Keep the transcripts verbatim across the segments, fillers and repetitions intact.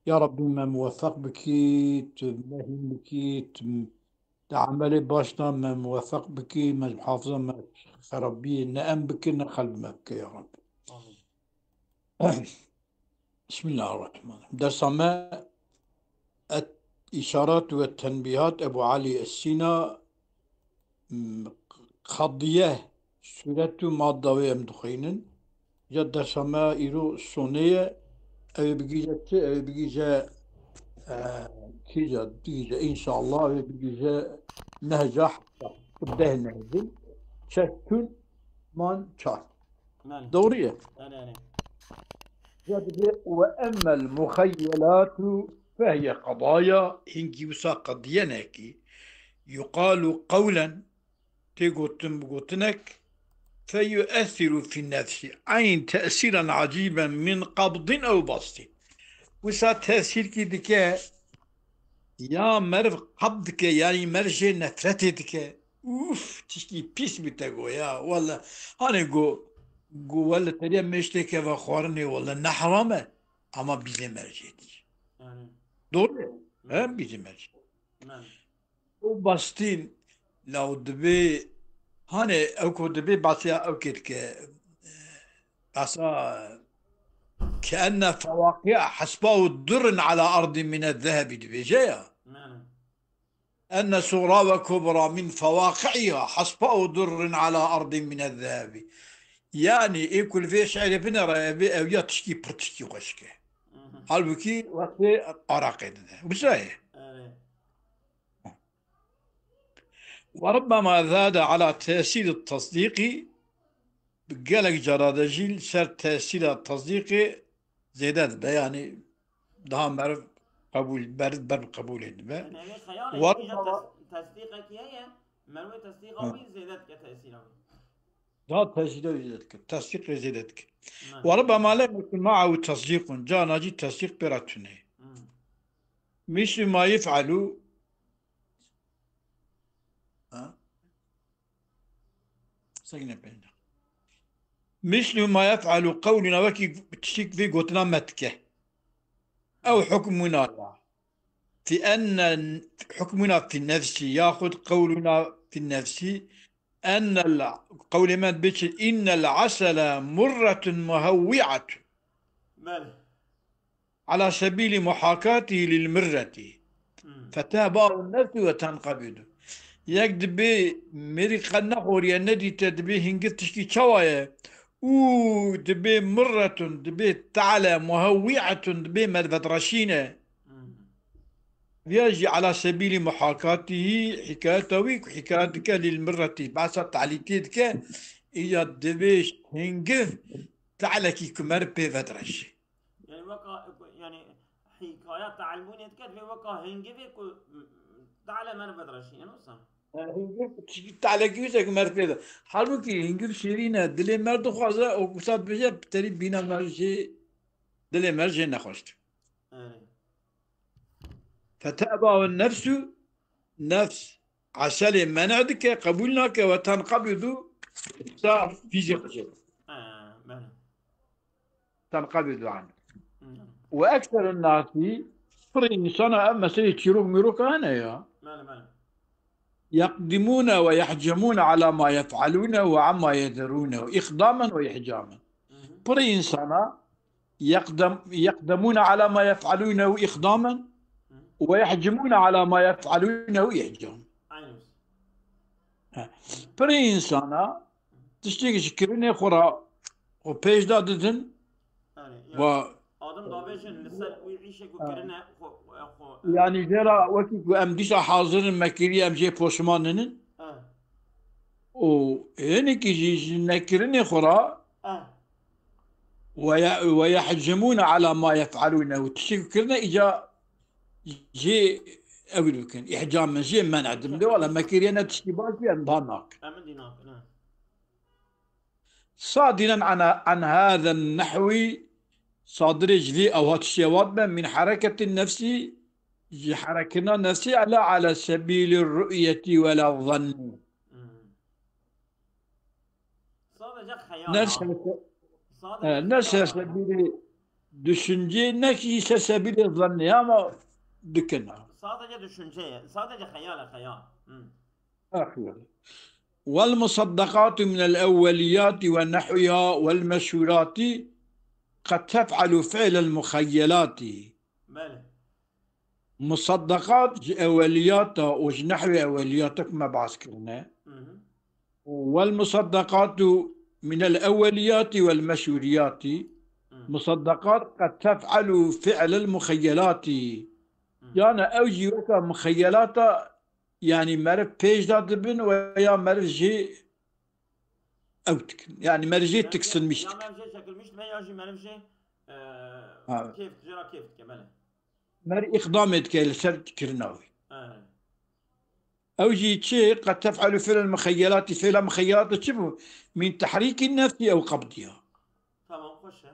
Ya Rabbî me muwefeq bikî, tu me hîn bikî, tu di emelê baş de me muwefeq bikî, me ji hafiza me xerabiyê ne em bikir, ne xelb me bike ya Rabbî. Amîn. Bismillahirrahmanirrahim. Dersa me et îşarat ve tenbîhat Ebu Elî Es-Sîna, m, qediye sûret û madda wê em dixwînin. Ya dersa me îro sonê ye, ew ê bigihîje çi? Ew ê bigihîje, e, kîja digihîje, înşallah ew ê bigihîje nehca heta deh nehcin, çek tûn man çar. Belê. Doğru ye. Belê, belê. Ya dibê, "Ve emmel muxeyyelatu fehye qadaya", hingî wisa qediyenekî, yuqalu qewlen, tê gotin bi gotinek, feyu'essiru fî nefsî eyn tesîran ecîben min qabdin ew bastin. Wisa tesîrkî dike, ya meriv qab dike, yanî meriv jê nefretê dike. Ûf, tişkî pîs bû te go ya. Wele, hanê go, go wele teriya mêştê keve xwarinê, wele ne heram e, ama bîzê mercê dî. Yani. Doğru mu? He, bîzê mercê. Yani. Ew bastîn, law dibê, hanê ew ku dibê basiya ew kê dike, basa, "Keenne fewaqi'a hesba'u durrin ala ardin mine zehebi" dibêje ya. Yani. "Enne suğra ve kubra min fewaqi'iha hesba'u durrin ala ardin mine zehebi." Yani, ê ku li vê şiirê binere, ev ê ew ya tişkî pir tişkî xweşik e. Mhm. Halbukî wextê araqê dide. Wisa ye. Evet. Ve rubbema zade ala tesîr tesdîqî, gelek cara de jî li ser tesîra tesdîqê zêde dibe, yanî daha meriv qebûl, ber, ber bi qebûlê dibe. Yani, ev ê xeyalê Ve kîja rubbema tes-, tesdîqekî heye, merivê tesdîqa Ha. wî zêde dike tesîra wî. Daha tesîra wî zêde dike, tesdîqê zêde dike. Ne. Ve rubbema lem yekun ma'ehu tesdîqun, carna jî tesdîq pê re tune. Hmm. Mislu ma yef'alu Ha? Sekine pênc. Mislu ma yef'alu qewluna, wekî tiştîk vê gotina me dike. Ew hukmuna ya. Fi enne hukmuna fi nefsi, yaxud qewluna fi nefsi, enne qewlê me dibê çi? Innel asele murretun muhewwi'atun. Belê. Ala sebîlî muhakatî lil mirretî. Hmm. Fetehba'u nefsu ve tenqebidu. Yek dibê mêrî qet nexoriye, nedîte, dibê hingir tiştî çawa ye? Û dibê mirretun, dibê tale, muhewwi'etun, dibê mervetreşîne. Hmm. Viya jî ala sebîlî muhakatî, hikayeta wî ku hikayet dike lil mirretî, behsa talîtê dike, îya dibê hingir talekî ku meriv pê vedreşê. Yani weka, yani hikaya teelbûnê dike, divê weka hingivê ku, m-, m-, te'le meriv vedreşî, eno san? E, hingiv, çünkü te'lekî wisa ku meriv pê de. Halbukî hingiv şêrîn e, dilê meriv dixwaze, û wisa dibêje, terî bîna meriv jê, dilê meriv jê nexweş dibe. Evet. Fete'ba'u nefsu, nefs eselê men'a dike, qebûl nake, ve tenqebidu, sa fîzî xwe jê. Ha, belê. Tenqebidu anhu. Hmm. Ve ekserun nasi, pirê însana ev meselê çîrok mîrok hene ya. Belê, belê. Yeqdimûne ve yehcemûne ala ma yef'alûne ve amma yezerûne, îqdamen ve ihcamen. Hı hı. Pirê însana yeqdem-, yeqdemûne ala ma yef'alûnehu îqdamen Hı. ve yehcemûne ala ma yef'alûnehu ihcamen. Aynı. He. Pirê însana tiştêk ji kirinê xwe re xwe pêş de didin. Yani, ya, Wa- adım davêjin li ser wî îşê ku Ha. kirine xwe, xwe, xwe, Yani jê re wekî ku em dîsa hazir in, me kiriye, em jê poşman in. Ha. Û hinekî jî ji nekirinê xwe re Ha. ve ye-, ve yehcimûne ala ma yef'alûne, û tiştê ku kirine îca jê ew dikin, îhcam min jê men'e dim. Lê wala me kiriye ne tiştî baş bû, em ba nakin. Em dî nakin, ha. Sadiren an, an hâzen nehwî, sadirê ji vî ewha tiştê ewha dibe, min hereketin nefsî, ji herekirina nefsî, la ala sebîlî ru'yetî we la zannî. Hmm. Sadece xeyal Ne ha. ser, Sadece e, ne xeyal ser ha. sebîlî Düşünce ne ki ser sebîlê zannê ama dikin. Sadece düşünce ye. Sadece xeyal e, xeyal. Hı. Aferin. والمصدقات من الأوليات ونحوها والمشهورات قد تفعل فعل المخيلات. Belê. Musaddeqat ji eweliyata û ji nehwê eweliyata ku me behs kirine. Hı hı. والمصدقات من الأوليات والمشهوريات. Hı. Musaddeqat قد تفعل فعل المخيلات. Hı. Yani ew jî weke muxeyelata, yani meriv pêş de dibin we ya meriv jê ew dikin. Yani meriv jê Yani tiksinmiş ya dikin. meriv jê çekilmiş dibe ya jî meriv jê e, Ha. kêf, jê re kêf dike, belê. Meriv îqdamê dike li ser kirina wê. Evet. Ew jî çi? قد تفعل فعل المخيلات. Fêla muxeyelata çi bû? من تحريك النفس أو قبضها. Tamam, xweş e.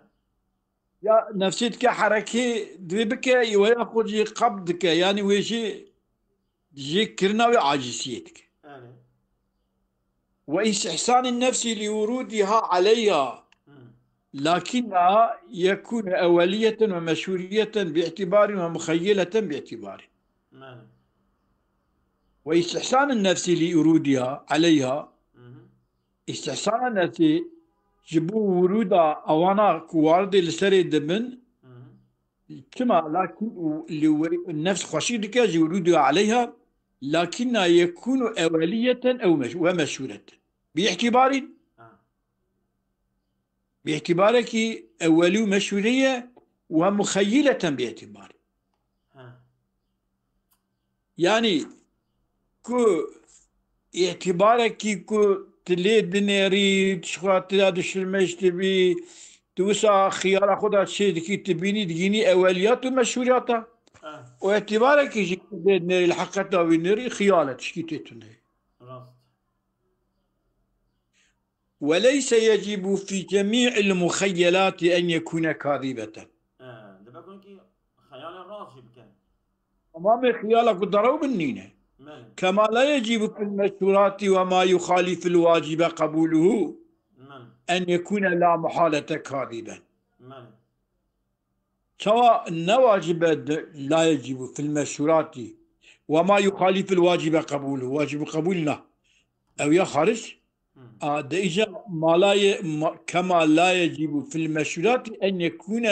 Ya nefsê dike herekê divê bike, we ya xwe jî qebd dike. Yani wê jî, jî kirina wê aciziyê dike. Yani. واستحسان النفس لورودها عليها Hı. لكنها يكون أولية ومشهورية باعتبار ومخيلة باعتبار. Yani. واستحسان النفس لورودها عليها. Hı hı. Îstihsana nefsê ji bo wurûda ewana ku waridê li serê dibin, Hı hı. çima lakin û li wê nefs xweşik dike ji wurûdê aleyha, lakinna yekûnu eweliyeten ew meş-, we meşhûreten. Bi îtîbarî, Ha. bi îtîbarekî ewelî û meşhûrê ye, we muxeyileten bi îtîbarî. Ha. Yani ku îtîbarekî ku tu lê dinêrî, tu ji xwe tira dişilmiş dibî, tu wisa xiyala xwe de çê dikî, tu bînî digînî eweliyat û meşhûriyata. Ha. Û îtîbarekî jî ku lê dinêrî, li heqeta wî nêrî xiyal e, tişkî tê tune. Rast. وليس يجب في جميع المخيلات أن يكون كاذبة. E, dibe ku ki xeyalê rast jî bike. Tamamê xiyala ku derew bin nîne. Belê. كما لا يجب في المشهورات وما يخالف الواجب قبوله Belê. أن يكون لا محالة كاذبا. Belê. Çawa ne wacibe de, لا يجب في المشهورات وما يخالف الواجب قبوله. Wacibî qebûl na. Ew ya xaric. Hı. A, de îca مالايê, ma-, كما لا يجب في المشهورات أن يكون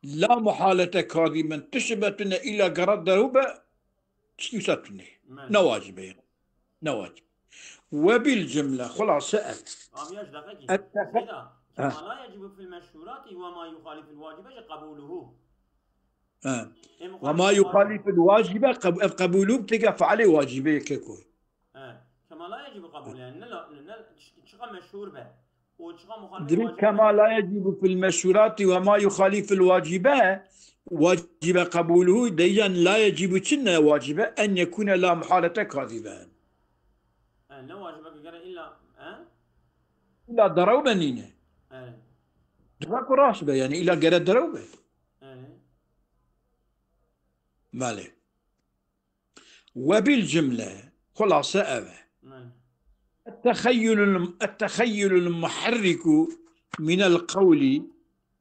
لا محالة كاذبا. Tişt be tune îla gere derew be, tiştî wisa tune. Belê. Ne wacibe ya. Ne wacib. وبالجملة, xulase ev. Abi ya ji deqekî. Ettefe- Seyda, Ha. كما لا يجب في المشهورات وما يخالف الواجب jî قبوله. Ha. Ê, وما يخالف الواجب, qeb-, ev qebûlû têke feilê wacibê yeke ku. He. كما لا يجب قبول, yani ne la, ne çi-, çiqa meşhûr be. O çiqa muhalif Dirî wacib كما be. لا يجب في المشهورات وما يخالف الواجب, wacibe qebûlû, de îcan لا يجب çi ne wacibe, أن يكون لا محالة كاذبا. He, ne wacibe ki gere illa, he? Îla derew be nîne. He. Dura ku rast be, yani îla gere derew be. He. Belê. وبالجملة, xulase ev e. He. التخيل الم-, التخيل المحرك من القول,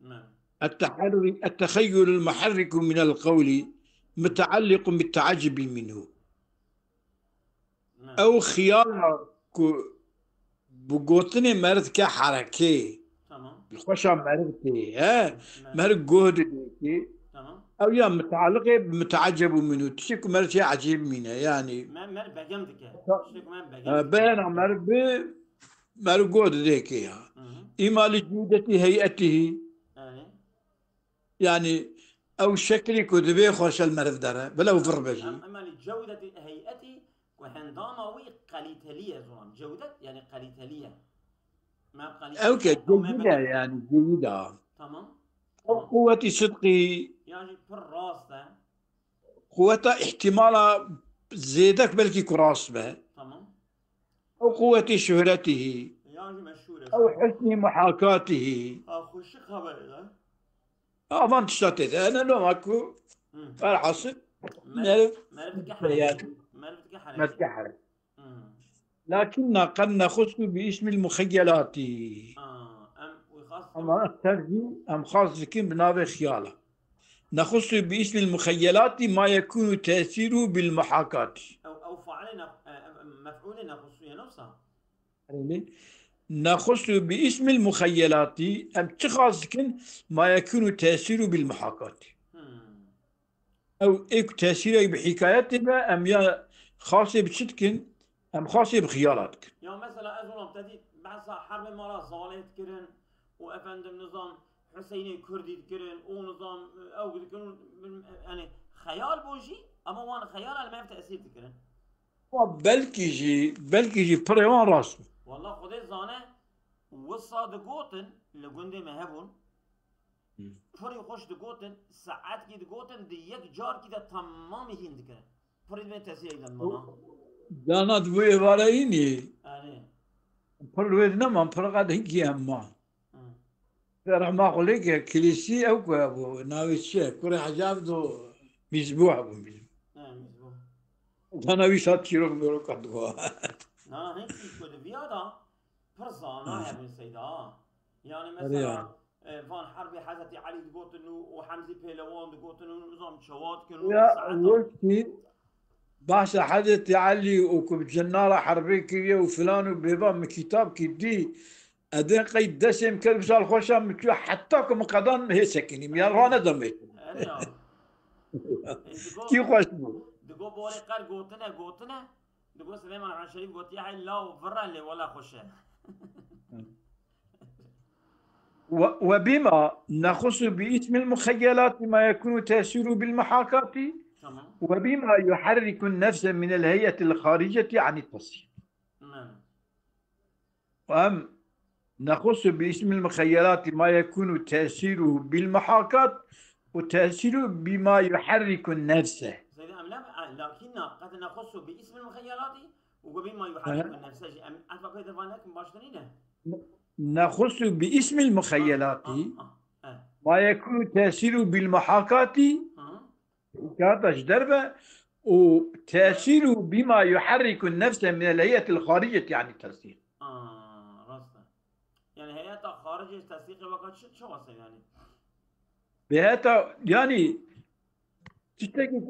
He. التحري-, التخيل المحرك من القول متعلق بالتعجب منه. He. Ew xiyala ku bi gotinê meriv dike herekê, Tamam. li xweşa meriv tê, he? He. Meriv goh didê ki, Tamam. ew ya mutaliqê bi mutecebû minû, tiştê ku meriv jê ecêb mîne, yani. Me, mer begem dike. Ta-, Tiştê ku me begem e, dike. Beyana meriv bi, meriv goh didê ki ya. Hı hı. Îma li cûdetî heyetî, Yani. yani ew şeklî ku divê xweşe li meriv dere, bila ew vir be jî. Em, ema li cewdetî heyetî ku hendama wî qaliteliye zonan. Cewdet yani qaliteliye. Me qaliteliye. Ew ke ceyîd e, yani ceyîd e. Tamam. Ew quwetî sidqî, Yan jî pir rast e. quweta îhtimala zêdek belkî ku rast be. Tamam. Ew quwetî şuhretî, Yan jî meşhûr e. Ew husnî muhakatî. Ha, xweşik xeber e. Avan tişta tê de. Ene loma ku Hı. velhasil Mer-, meriv meriv dike yani herek. Meriv dike herek. meriv dike herek. Hı. Lakinna qed nexusu bi îsmil muxeyelatî. Ha, em wî xas Ama ser jî em xas dikin bi navê xiyala. Nexusu bi ismil muxeyyelati ma yekunu tesîru bil muhakati. Ew, ew failê ne-, e, e, mef'ulê nexusu ye, ne wisa? Erê. Nexusu bi ismil muxeyyelati, em çi xas dikin? Ma yekunu tesîru bil muhakati. Hmm. Ew ê ku tesîrek bi hîkayetê be, em ya xasê bi çi dikin? Em xasê bi xiyala dikin. Ya mesela ez olam te dî behsa herbê mala Zalê dikirin û efendim nizam Hüseynê Kurdî dikirin û nizam ew dikirin, yani xeyal bû jî, ama wan xeyala li me tesîr dikirin. Ama belkî jî, belkî jî pirê wan rast bû. Wallah Xwedê zane, wisa digotin li gundê me hebûn. Hmm. Pirî xweş digotin, saetkî digotin, di yek carkî de temamî hîn dikirin. Pirî me tesîrek de mana. Dana di bu êvareyî nî. Erê. Pir wê neman, pir qed hinkî em man. Hmm. Rehma Xulêke, kilîsî ew ku hebû, navê çi ye? Kurê Hecî Evdo Mîzbû hebû, Mîzbû. He, Mîzbû. Dana wî sat çîrok mîrok qet digo. Na, hinkî ku di viya da pir zana hebûn seyda. Yani mesela, e, van herbê Hezretî Elî digotin û, û Hemzî Pêlewan digotin û nizam çawa dikin û ya, saeta wekî bahsa Hezretî Elî û ku bi cinara herbê kiriye û filan û bêvan min kitabkî dî, edên qey destê min kir bi sal xweşa min çû heta ku min qedan hê sekinîm. Yan rane demê. Erê ya. Kî xweş bû. Digo borê qer gotine, gotine. Digo Silêman Efendi Şerîf gotiye hey law virre lê wela xweş e. و-، وبما نخص باسم المخيلات ما يكون تأثيره بالمحاكاة، Tamam. وبما يحرك النفس من الهيئة الخارجة عن التصديق. Tamam. وأم نخص باسم المخيلات ما يكون تأثيره بالمحاكاة وتأثيره بما يحرك النفس. Seyda em ne, lakin na, qed nexusu bi ismil muxeyyelati û bi bima yuharriku nefse jî. Em etfa pê de van nekin baştir nîne. نخص باسم المخيلات Ah, ah, eh. ما يكون تأثيره بالمحاكاة Hı. Hikayeta ji derve û tesîru bima yuharriku nefse min el heyetil xariceti yani tesîr. Aa, rast e. Yani heyeta xaricê ji tesdîqê weka çi, çi wase yani? Bi heta yani tiştekî,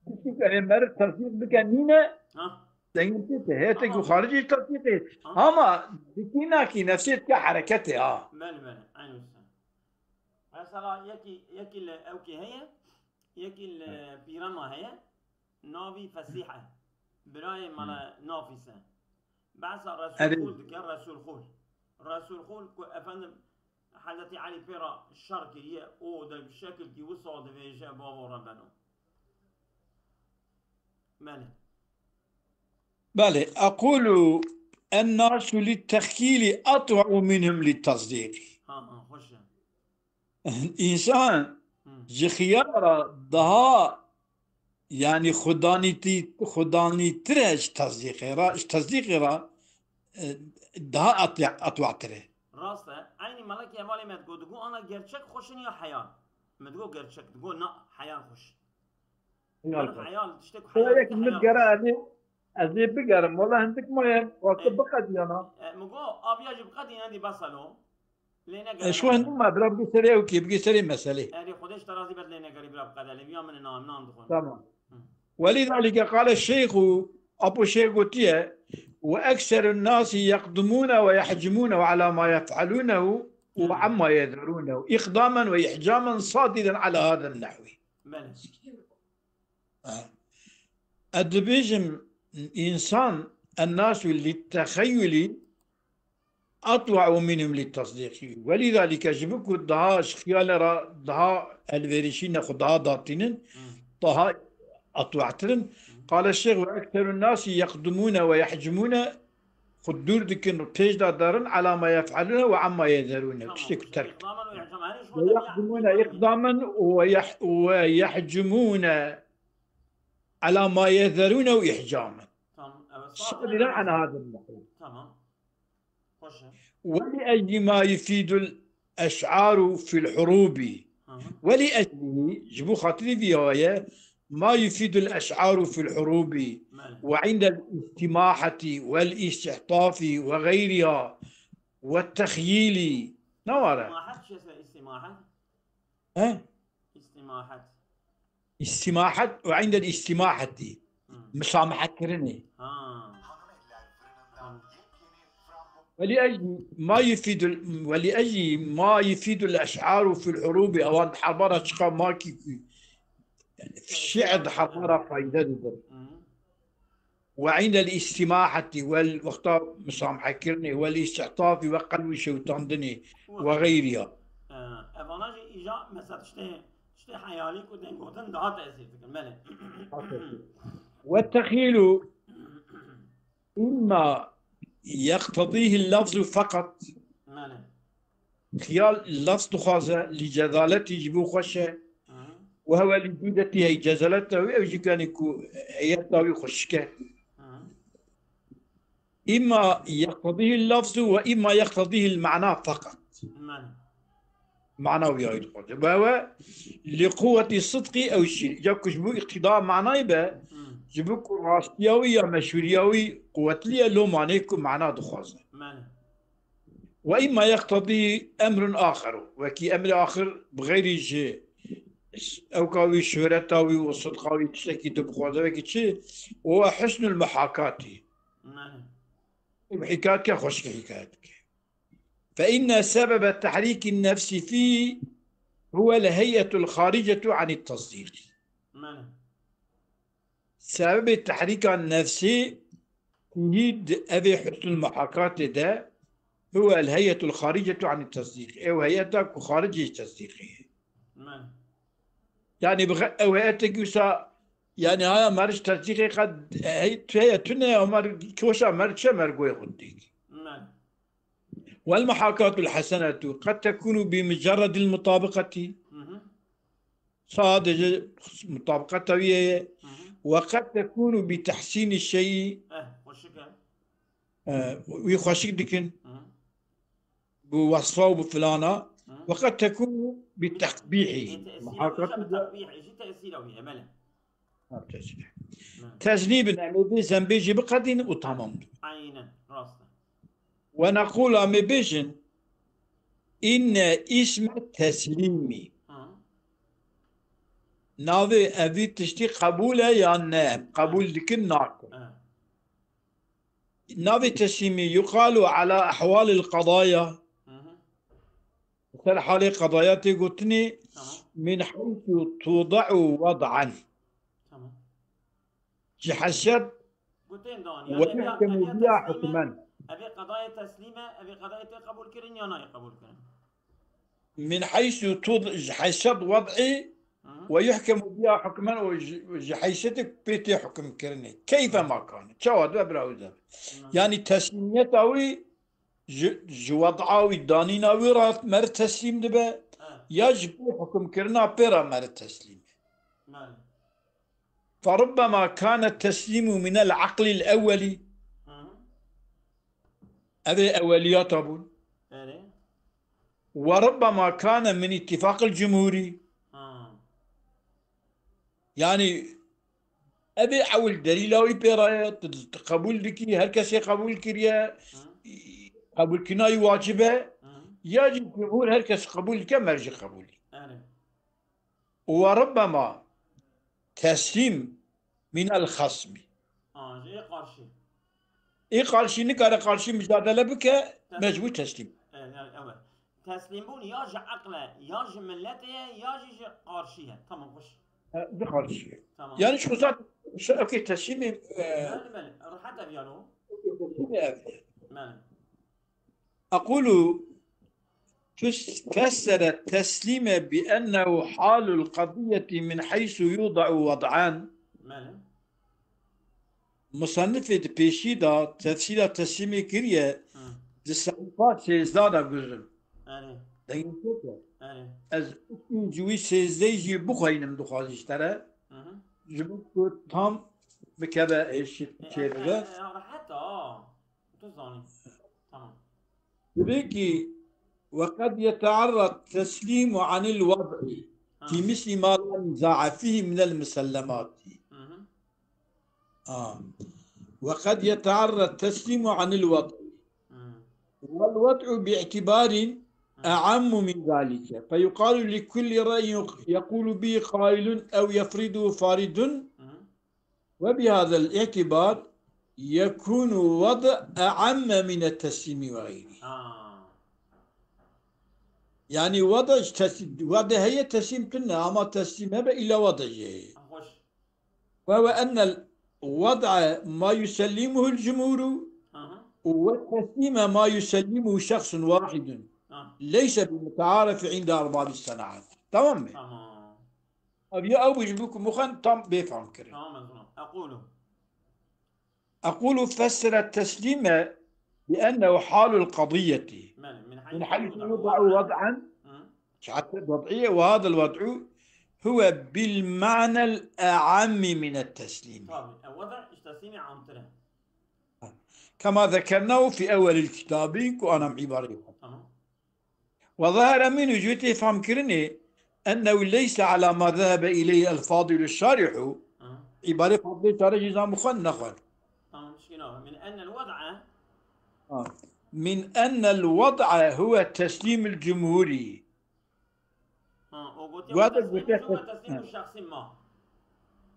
tiştekî em meriv tesdîq bike nîne, Ha. Dengê te heyetê ku Tamam. Xaricê ji tesdîqê. Ha. Ama dikînakî nefsê dike hereketê ha. Belê, belê. Aynı wisa. Mesela yekî, yekî li ewkê heye, yekî li Pîrema heye, navî Fesîh e. Birayê mala Nafîs e. Behsa Resul Erê. Xul dike, Resul Xul. Resul Xul ku efendim Hezretî Elî pê re şer kiriye, o de bi şekilkî wisa divêje, bavo re beno. Belê. بلى، أقول الناس للتخييل أطوع منهم للتصديق. Ha, ha, xweş e. Însan Hı. ji xiyala daha, yani xudanîtî-, xudanîtir e ji tesdîqê re, ji tesdîqê re, e, daha atya-, atwatir e. Rast e. Eynî melekê hevalê me digo, digo, ana gerçek xweş in ya heyal? Me digo gerçek, digo na, heyal xweş. Xeyal Min xwe. Xeyal, tiştek Xwe xeyal yek dike min xeyal gere xweş. Ez ê, ez ê bigerim. Wala hindik maye, wate E, biqediyana. E, min got, aviya jî biqediyana dî bes e lo. Lê negere, Eş wen negere. Ma bira bigê serê ew kê, bigê serê meselê. Erê, Xwedê ji te razî be, lê negerî bira biqede, lê viya min e, nan, nan dixwin. Tamam. Hı. ولذلك قال الشيخ، Apo Şêx gotiye, وأكثر الناس يقدمون ويحجمون على ما يفعلونه Hı. وعما يذرونه إقداما وإحجاما صادرا على هذا النحو. Belê. Ez dibêjim, însan, الناس للتخيل أطوع منهم للتصديق. ولذلك ji bo ku daha ji xiyalê re daha elverişî ne xwe daha datînin, Hı. Daha atwatir in. Hı. قال الشيخ وأكثر الناس يقدمون ويحجمون Xwe dûr dikin û pêş de derin, على ما يفعلون وعما يذرون. Tamam. Tiştek ku terk. İkdamen ve ihcamen. Her iş burada bir ويقدمون إقداما ويح-، ويحجمون على ما يذرون إحجاما. Tamam, evet. صادرا عن هذا النحو. Tamam. Xweş e. ولأجل ما يفيد الأشعار في الحروب. Hı hı. ولأجله, ji bo xatirî vî yaye, ما يفيد الأشعار في الحروب Belê. وعند الاستماحة والاستعطاف وغيرها والتخييل Ne ware? Îstimahet çi ye? Îstimahet. He? Îstimahet. Îstimahet ve indel îstimaheti. Hı. Misamahekirinê. Ha. Tamam. ولأجل ما يفيد ال- ولأجل ما يفيد الأشعار في الحروب, ewan herbara çiqa makî ku, yani şiir di herbara fayde didin. Hı. وعند الاستماحة, wel wexta misamhekirinê, والاستعطاف, we qelbî şewitandinê, ve xeyriya. Ee, Evana jî îja mesela tiştê, tiştê heyalî ku tên gotin daha tesîr dikin. Belê. والتخيل إما يقتضيه اللفظ فقط. Belê. Xiyal lafz dixwaze, li cezaleti ji bo xweş e. Hı. Ve hewe li cudetî hey cezalet ew, ew jî kanî ku heyeta wî xweşik e. Hı. إما يقتضيه اللفظ وإما يقتضيه المعنى فقط. Belê. Mana wî ayî dixwaze. Ve hewe li quwwetî sidqî ew şîr. Ya ku ji bo îqtîda manayî be, Hı. ji bo ku rastiya wî ya meşhûriya wî quwetli ye, lo manê ku mana dixwaze. Belê. وإما يقتضي أمر آخر, wekî emrê axir bi xeyrî ji ewka wî, şuhreta wî û sidqa wî tiştekî tu bixwaze, wekî çi? وهو حسن المحاكاة. Belê. Hikayet ke xweşke hikayet ke. فإن سبب تحريك النفس فيه هو الهيئة الخارجة عن التصديق. Belê. Sebebê tehrîka nefsê tîhî di evê husnul muhakatê de هو الهيئة الخارجة عن التصديق. Ew heyeta ku xaricê ji tesdîqê ye. Belê. Yani bi xe- ew heyetê ki wisa yani haya meric tesdîqê qed hey tu heye tune ya mer kî weşa mer çe mer goyê xwe dîk. Belê. والمحاكاة الحسنة قد تكون بمجرد المطابقة. Hı hı. Sadece mutabakata wî ye. Hı hı. وقد تكون بتحسين الشيء. Eh, xweşik e. E, wî xweşik dikin. Hı hı. Bu wasfa û bu filana. Hı. وقد تكون بتقبيحه. Ê tesîra wî jî bi tekbîh, jî tesîra wî ye, belê. Belê. Teznîbin, em ê vê zembê jî biqedînin û tamam. Aynen, rast e. ونقول, em ê bêjin, إن اسم التسليم. Hı. Navê evî tiştî qebûl e yan ne? Em qebûl dikin, nakin. Evet. Navê teslîmî يقال على أحوال القضايا. Hı hı. Ser halê qedaya tê gotinê Tamam. من حيث توضع وضعا. Tamam. Ji heyset Gotên dan, ve yani ev ya, yahkemu ev ya biha teslîm e, hukmen. ev ê qedayê teslîm e, ev ê qedayê tê qebûl kirin ya nayê qebûl kirin. من حيث توضع, ji heyset wad'î Hı hı. ve yuhkemu biha hukmen û ji, ji heysetê pê tê hukm kirinê. Keyfe ma kane. Çawa dibe bira wî de. Hı. Yani teslîmiyeta wî ji, ji wad'a wî, danîna wî re meri teslîm dibe, Evet. ya ji pê hukmkirina pê re meri teslîm. Belê. فربما كان التسليم من العقل الأولي. Hı hı. Ev ê eweliyata bûn. Erê. وربما كان من اتفاق الجمهور. Ha. Yani ev ê ewil delîla wî pê re ye, tu, tu qebûl dikî, her kesê qebûl kiriye, Hı. qebûlkirina wî wacib e, Hı. ya jî cumhur her kes qebûl dike, mercî qebûlî. Erê. وربما تسليم من الخصم. Ha, ji ê qarşî. Ê qarşî nikare qarşî mücadele bike, Teslîm. mecbûr teslîm. Evet, yani, evet. Teslîmbûn ya ji eqle, ya ji milletê ye, ya jî ji qarşî ye. Tamam, xweş. E, Di qarşî. Tamam. Yani şu zat, şu okey teslîmî, e, Belê, belê. Rehet ev yalo. teslîmî ev. Belê. أقول فس-، فسر التسليم بأنه حال القضية من حيث يوضع وضعان. Belê. Musannifê di pêşî de tefsîra teslîmê kiriye, Hı. di sayfa sêzdeh de guzim. Erê. Dengê te. Erê. Ez ji wî sêzdeh jî bixweynim dixwazî ji te re. Hı hı. Ji bo ku tam bikeve hêşî E, çêbibe. e, e, rehet a. Tu zanî. Tamam. Dibê ki وقد يتعرى التسليم عن الوضع Ha. في مثل ما لا نزاع فيه من المسلمات. Hı hı. آه. وقد يتعرى التسليم عن الوضع. Hı. والوضع باعتبار أعم من ذلك، فيقال لكل رأي يق- يقول به قائل أو يفرضه فارض، Mhm. وبهذا الاعتبار يكون وضع أعم من التسليم وغيره. Ha. Yani وضع teslim, وضع heye teslim tune, ama teslim hebe ila وضع jê. Ha, hoş. وهو أن الوضع ما يسلمه الجمهور Aha. والتسليم ما يسلمه شخص واحد Ha. ليس بمتعارف عند أرباب الصناعة. Tamam mı? Tamam. Abi ya ew ji bu ku muxan tam bê fam kirin. Tamam, ez ona. أقول. أقول فسر التسليم بأنه حال القضية Belê, من حيث يوضع وضعا. وضعا Hı. حتى الوضعية، وهذا الوضع هو بالمعنى الأعم من التسليم. Tabii. E, وضع, işte, teslimî amtir e. كما ذكرناه في أول الكتاب، ku anam îbarê xwe. Tamam. وظهر منه، ji wê tê fam kirinê, أنه ليس على ما ذهب إليه الفاضل الشارح، Hı. îbarê fadilê şarih jî zan bixwe nexwe. Tamam, مشكلة. من أن الوضع. Ha. من أن الوضع هو تسليم الجمهور. Ha, o gotiye Wada teslim gotiye huwa tes- teslim ha. Şahsî ma.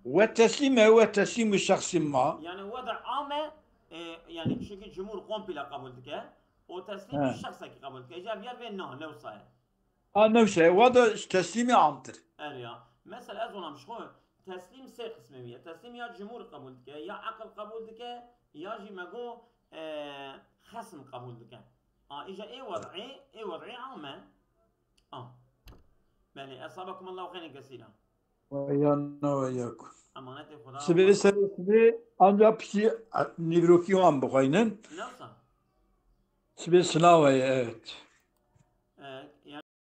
والتسليم هو تسليم شخص ما. Yani وضع am e, e, yani çünkü cumhur komple kabul dike. O teslim He. şahsekî kabul dike. Ji viyar ve na, ne wisa ye. Ha, newse, وضع teslimî amtir. Er ya. Mesela ez ona ji xwe teslim sê qismê wî ye. Teslim ya cumhur kabul dike, ya aqil kabul dike, ya jî me go, e, xesm kabul dike. A, îja ê وضعî, ê وضعî am e. A. Belê, أثابكم الله خيرا كثيرا. ويانا وياكم. Emanetê Xuda. Sibê serê sibê ancak piştî nîvrokî wan bixweynin. Ne wisa? Sibê silav heye, evet. E,